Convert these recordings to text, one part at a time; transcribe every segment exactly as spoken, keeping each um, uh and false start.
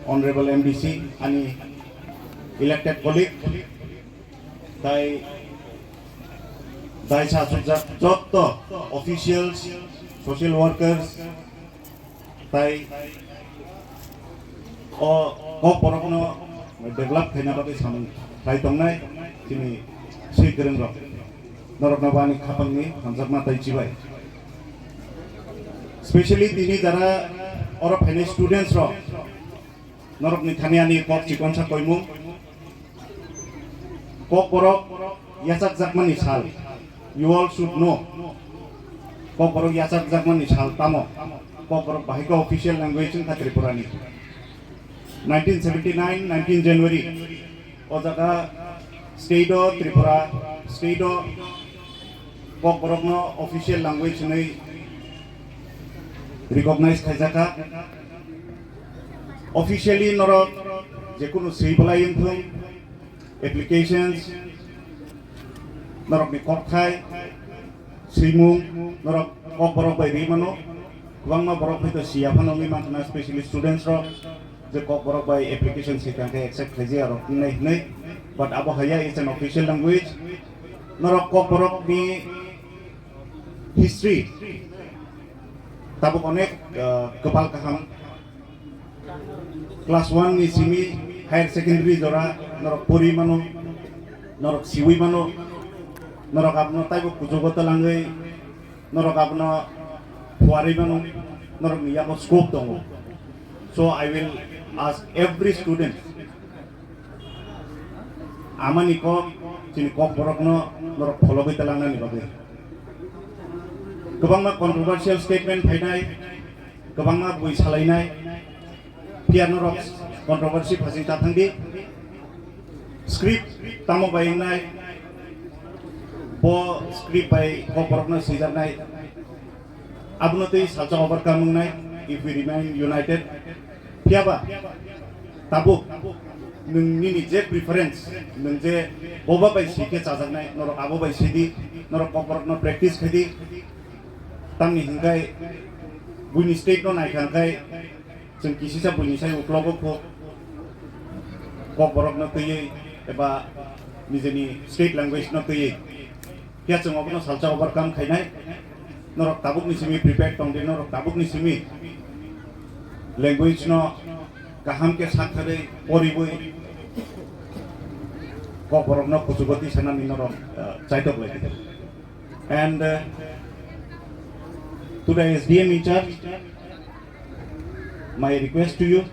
Honorable M D C, ani elected colleague, tai daisa asukjak jotto officials, social workers, tai o Kokborokno develop khaina bagwi samung khlai tongnai chini swi kwrwngrok. Norokno bo ani khapangni hamjakma tai chibai. Specially tini jara oro phainai students rok, norokni thani ani kok chikonsa koimung. Kokborok yachakjakmani sal. You all should know. Kokborok yachakjakmani sal tamo. Kokborok bahai khe official language wngkha Tripurani. Nineteen seventy-nine, nineteen January, o jaga state o Tripura state o Kokborokno official language hwnwi recognize khaijakha. Officially norok jekunu swi belai wngthung, applications, norokni kokthai, swimung, norok Kokborok bai ri mano. Kwbangma borok hwnkhe siya phano wngwi mankha, specially students rok, je Kokborok bai application swi tang khe accept khaijak rok wngnai hwnwi. But abo haya, it's an official language. Norok Kokborokni history tabuk onek, ah, kwpal kaham. Class one ni simi higher secondary jora norok pori mano, norok siwi mano, norok abono taibo kuchugo twlangwi, norok abono phuarwi mano, norokni yago scope tongo. So I will ask every student, amani kok, chini Kokborokno norok phologwi twlangnani bagwi. Kwbangma controversial statement phainai, kwbangma bui salainai, phiya norok controversy phasing ta thangdi. Script tamo bai wngnai, bo script bai Kokborokno swijaknai. Abono tei salsa overcome wngnai if we remain united. Phiyaba tabuk nwng nini je preference, nwng je boba bai swi khe chajaknai, norok abo bai sidi, norok Kokborokno practice khaidi. Tamni hwnkhai buini state no naikha hwnkhai chwng kisisa buini sai uklogo kho Kokborokno twiwi eba nijini state language no twiwi. Phiya chwng obono salsa overcome khainai. Norok tabukni simi prepared tongdi, norok tabukni simi language no kaham khe sakharwi poriwi Kokborokno kuchugo tisanani norok, uh, chaitok laidi. And, uh, to the S D M in charge, my request to you,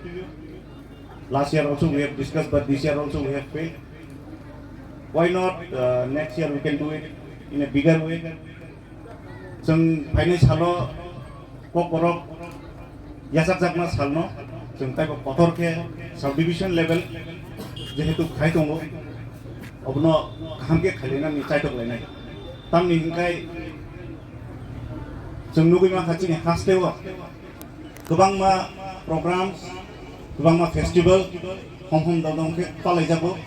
last year also we have discussed, but this year also we have failed. Why not, uh, next year we can do it in a bigger way? Chwng phainai salo Kokborok yachakjakma salno chwng taibo kotor khe subdivision level jehetu khai tongo, obono kaham khe khailainani chaitok lainai. Tamni hwnkhai chwng nugwi mankha chini hasteo kwbangma programs, kwbangma festival hom hom dodong khe palaijago.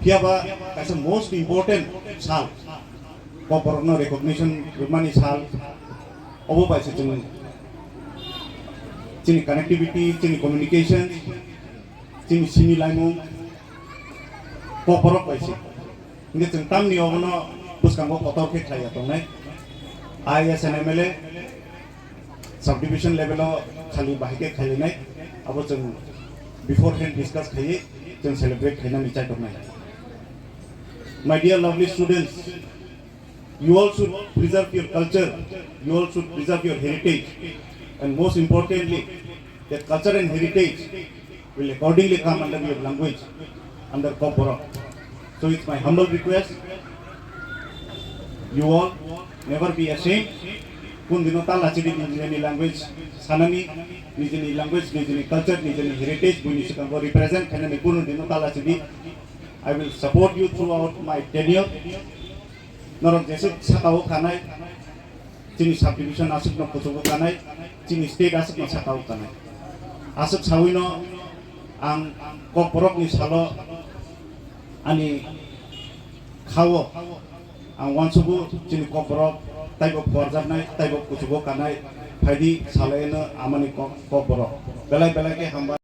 Phiyaba kaisa most important sal, Kokborokno recognition rwmani sal, obo bai se chwng chini connectivity, chini communication, chini sini laimung Kokborok bai se. Hingke chwng tamni obono bwskango kotor khe khlaiya tongnai. I as an M L A, subdivision level o khali bahai khe khailainai, abo chwng beforehand discuss khaiwi chwng celebrate khainani chaitok nai. My dear lovely students, you all should preserve your culture, you all should preserve your heritage, and most importantly, that culture and heritage will accordingly come under your language, under Kokborok. So it's my humble request, you all never be ashamed. Kun dino ta lachidi nijini language sanani, nijini language, nijini culture, nijini heritage, buini sikango represent khainani kun dino ta lachidi. I will support you throughout my tenure. Norok jesuk sakao kanai, chini subdivision aswkno kuchugo kanai, chini state aswkno sakao kanai. Aswk sawino ang Kokborokni salo ani khao ang uansugo chini Kokborok taibo phuarjaknai, taibo kuchugo kanai, phaidi salaino amani Kok-, Kokborok. Belai belai khe hambai.